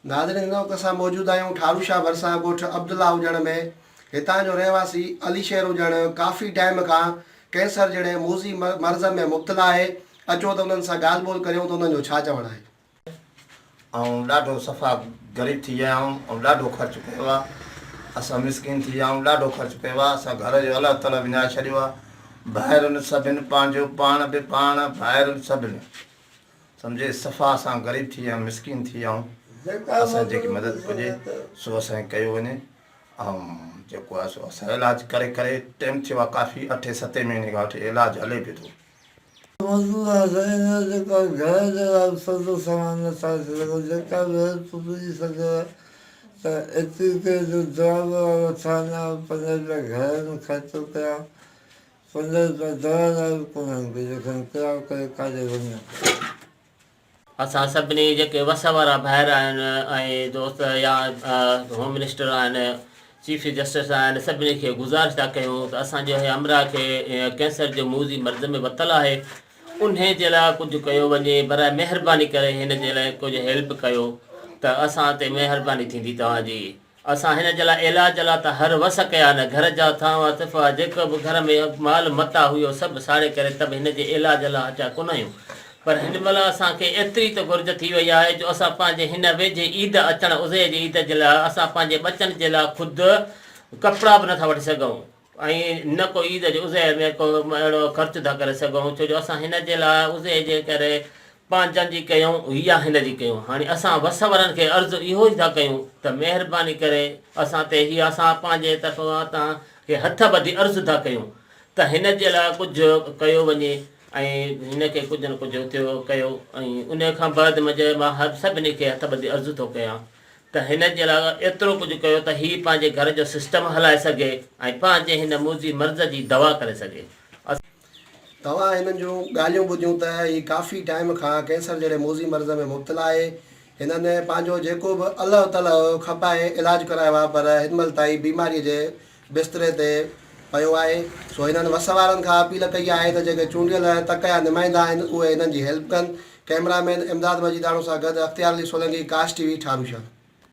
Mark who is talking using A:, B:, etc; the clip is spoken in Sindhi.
A: ناظرين هن وقت اسان موجود آهيون ٺارو شاهه ڀرسان ڳوٺ عبدالله اجڻ ۾ هتان جو رهواسي علي شير اجڻ ڪافي ٽائيم کان ڪينسر جهڙي موذي مرض ۾ مبتلا آهي اچو ته انهن سان ڳالهه ٻولهه ڪريون ته انهن جو ڇا چوڻ آهي.
B: آئون ڏاڍو صفا غريب ٿي ويا آهيون ۽ ڏاڍو خرچ ڪيو آهي اسان مسڪين ٿي ويا آهيون ڏاڍو خرچ ڪيو آهي اسان گهر جو الله تعالي وڃائي ڇڏيو آهي ڀائرن سڀن پنهنجو پاڻ به پاڻ ڀائرن سڀن سمجهي صفا اسان غريب ٿي ويا آهيون مسڪين ٿي ويا آهيون اسان جي جيڪي مدد پڄي سو اسان کي ڪيو وڃي ۽ جيڪو آهي سو اسان علاج ڪري ڪري ٽيم ٿيو آهي ڪافي اٺين ستين مهيني کان وٺي علاج هلي پيو ٿو.
C: مزدور آهيان سائين هن جيڪو آهي گهر جي لاء به سودو سامان نه ٺاهي سگهندو جيڪا به هيلپ پڄي سگهيو ته ايتري ڪيو جو دوا ٻوا وٺان نه پنج رپيا گهر ۾ خرچو ڪيان پنج رپيا دوا لاء به ڪونهن ڪي جيڪڏهن ڪرايو ڪري ڪاڏي وڃان.
D: اسان سڀني جيڪي وس وارا ڀائر آهن ۽ دوست يا هوم منسٽر آهن چيف جسٽس آهن سڀني کي گذارش ٿا ڪيون ته اسان جي همراهه کي ڪينسر جو موذي مرض ۾ ورتل آهي انهي جي لاء ڪجهه ڪيو وڃي براء مهرباني ڪري هن جي لاء ڪجهه هيلپ ڪيو ته اسان تي مهرباني ٿيندي توهان جي. اسان هن جي لاء علاج لاء ته هر وس ڪيا نه گهر جا ٿانء ٿڦا جيڪو به گهر ۾ مال متاع هيو سڀ ساڙي ڪري ته به هن جي علاج لاء هٽيا ڪونه آهيون پر هن مهل اسان کي ايتري ته گهرج ٿي وئي آهي جو اسان پنهنجي هن ويجهي عيد اچڻ اضحيء جي عيد جي لاء اسان پنهنجي ٻچن جي لاء خود ڪپڙا به نٿا وٺي سگهون ۽ نه ڪو عيد جي اضحيء ۾ ڪو اهڙو خرچ ٿا ڪري سگهون ڇو جو اسان هن جي لاء اضحيء جي ڪري پنهنجن جي ڪيون يا هن جي ڪيون. هاڻي اسان وس وارن کي عرض اهو ئي ٿا ڪيون ته مهرباني ڪري اسان تي هي اسان پنهنجي طرفان توهان کي هٿ ٻڌي عرض ٿا ڪيون ته هن جي لاء ڪجهه ڪيو وڃي ۽ هن کي ڪجهه نه ڪجهه ٿيو ڪيو ۽ ان کان بعد منجهه مان هر سڀني کي هٿ ٻڌي عرض ٿو ڪيان ته هن جي لاء ايترو ڪجهه ڪيو ته هي پنهنجي گهر جو سسٽم هلائي سگهي ۽ پنهنجي هن موذي مرض جي دوا ڪري سگهي.
A: توهان هنن جون ڳالهيون ٻڌيون ته هي ڪافي ٽائيم کان ڪينسر جهڙي موذي مرض ۾ مبتلا آهي. هنن پنهنجو جيڪو به الهه تلهه کپائي علاج ڪرايو آهي پر هن مهل تائين بيماريء جي بستري تي پيو آهي. سو هنن وس وارن کان اپيل ڪئي آهي ته جيڪي چونڊيل تڪ يا نمائندا آهن اهي هنن جي هيلپ ڪن. ڪئميرا مين امداد مجيداڻو سان گڏ اختيار علي سولنگي، ڪاش ٽي وي، ٺاروشاه.